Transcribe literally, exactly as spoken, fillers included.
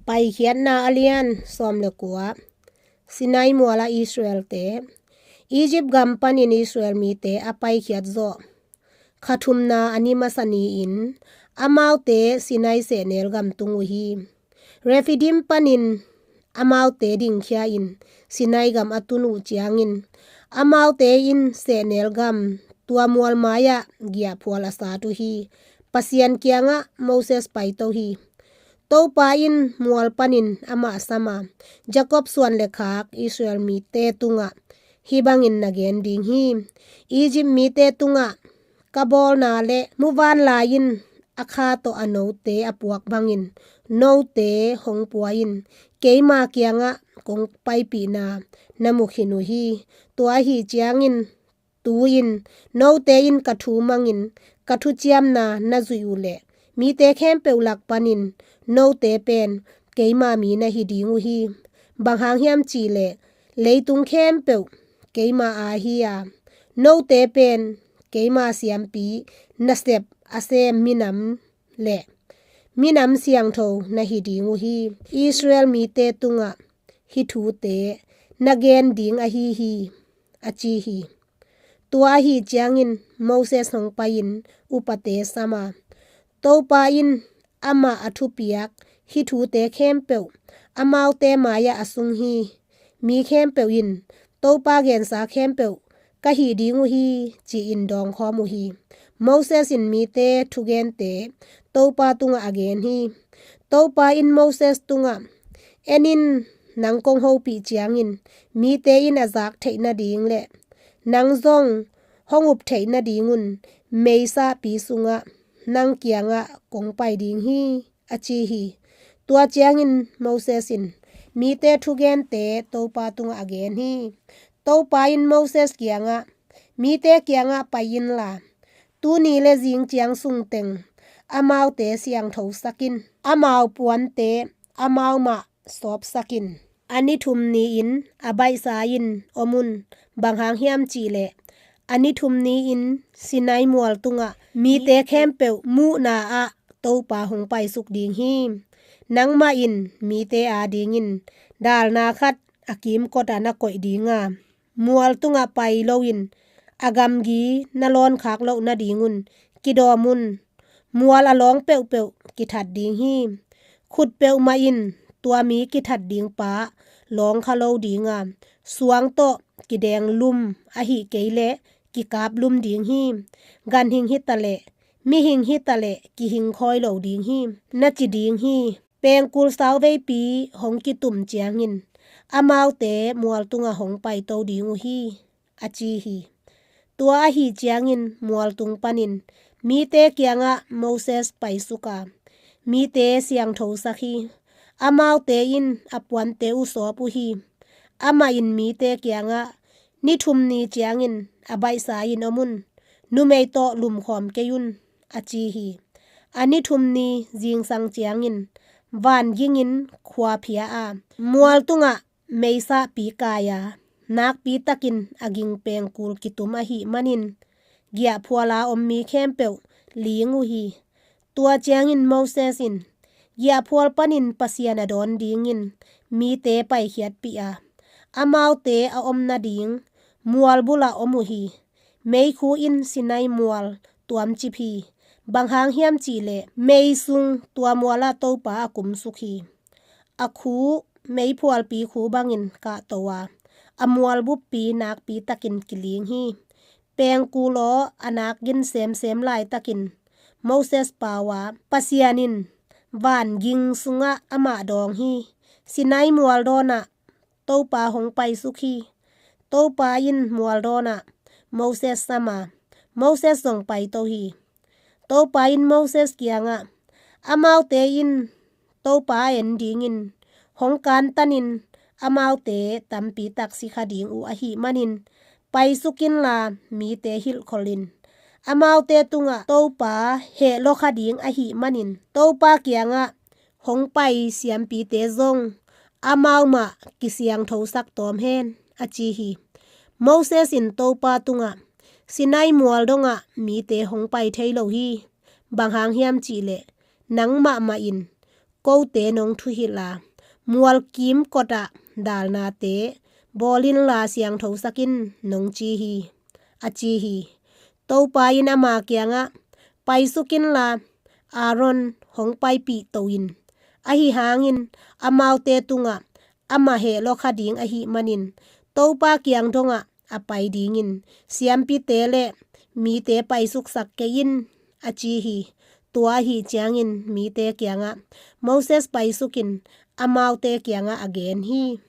Paikhiatna a lian sawm le kua. Sinai mual a Israelte. Egypt gam panin Israel mite a paikhiat zawh kha thumna a ni masa ni-in amaute Sinai sehnel gam tung uh hi. Rephidim panin amaute dingkhia-in Sinai gam a tun uh ciangin amaute in sehnel gam tua mual mai-ah giahphual a sat uh hi. Pasian kiangah Moses paito hi. Topa in mual panin amah sam a, Jakob suan le khak Israel mite tungah hih bangin na gen ding hi. Egypt mite tungah ka bawlna le muvanlai in a kha tawh a note a puak bangin note hong pua in, keima kiangah kong paipihna na mu khin uh hi. Tua ahi ciangin tu-in note in ka thu mangin ka thuciamna na zuih uh leh mite khempeuh lak panin note pen keima mi na hi ding uh hi. Bang hang hiam cihleh leitung khempeuh keima aa hi a, note pen keima siampi nasep a sem minam le minam siangtho na hi ding uh hi. Israel mite tungah hih thute na gen ding ahi hi, a ci hi. Tua ahi ciangin Moses hong pai-in upate sam a, Topa in amah a thupiak hih thute khempeuh amaute mai-ah a sung hi. Mi khempeuh in Topa gensa khempeuh ka hih ding uh hi, ci-in dawngkhawm uh hi. Moses in mite thugente Topa tungah a gen hi. Topa in Moses tungah, En in, nang kong hopih ciangin mite in a zak theih nading le nang zong hong up theih nadingun meisahpi sungah nang kiangah kong pai ding hi, a ci hi. Tua ciangin Moses in mite thugente Topa tungah a gen hi. Topa in Moses kiangah, Mite kiangah pai inla, tuni le zing ciang sungteng amaute siangthosak in, amau puante amau mah sawpsak in, a ni thum ni-in a baihsa in om un. Bang hang hiam cihleh a ni thum ni-in Sinai mual tungah mite khempeuh muhna ah Topa hong paisuk ding hi. Nangmah in mite adingin dalna khat a kimkotah na koih ding a, mual tungah pai loin a gamgi na lawnkhak loh nadingun kidawm un. Mual a lawng peuhpeuh kithat ding hi. Khut peuhmah in tua mi kithat dingpa lawng kha lo ding a, suang tawh kideng lum ahih kei leh kikap lum ding hi. Ganhing hitaleh, mihing hitaleh kihing khawi lo ding hi, na ci ding hi. Pengkul sauveipi hong kitum ciangin amaute mual tungah hong paito ding uh hi, a ci hi. Tua ahi ciangin mual tung panin mite kiangah Moses paisuk a, mite siangthosak hi. Amaute in a puante uh sawp uh hi. Amah in mite kiangah, Ni thum ni ciangin a baihsa in om un. Numei tawh lumkhawm kei un, a ci hi. A ni thum ni zingsang ciangin van gingin khua phia a, mual tungah meisahpi kai a, nakpi takin a ging pengkul kitum ahih manin giahphuala om mi khempeuh ling uh hi. Tua ciangin Moses in giahphual panin Pasian a dawn dingin mite paikhiatpih a, amaute a om nading mual bulah om uh hi. Meikhu in Sinai mual tuamcip hi. Bang hang hiam cihleh mei sung tua mualah Topa a kumsuk hi. A khu meiphualpi khu bangin kahto a, a mual buppi nakpi takin kiling hi. Pengkul aw a nak gin semsem laitakin Moses pau a, Pasian in van ging sungah amah dawng hi. Sinai mual dawnah Topa hong paisuk hi. Topa in mual dawnah Moses sam a, Moses zong paito hi. Topa in Moses kiangah, Amaute in Topa a en dingin hong kantanin amaute tampi tak si kha ding uh ahih manin paisuk inla mite hilhkhol in. Amaute tungah Topa heh lua kha ding ahih manin Topa kiangah hong pai siampite zong amau mah kisiangthosak tawm hen, a ci hi. Moses in Topa tungah, Sinai mual dongah mite hong pai thei lo hi. Bang hang hiam cihleh nangmah mah in kote nong thuhilh a, mualkim kotah dalnate bawl inla siangthosak in, nong ci hi, a ci hi. Topa in ama kiangah, paisuk inla Aaron hong paipih to in. Ahi hangin amaute tungah amah heh lua kha ding ahih manin Topa kiang dongah a pai dingin siampite le mite paisuksak kei in, a ci hi. Tua ahih ciangin mite kiangah Moses paisuk in amaute kiangah a gen hi.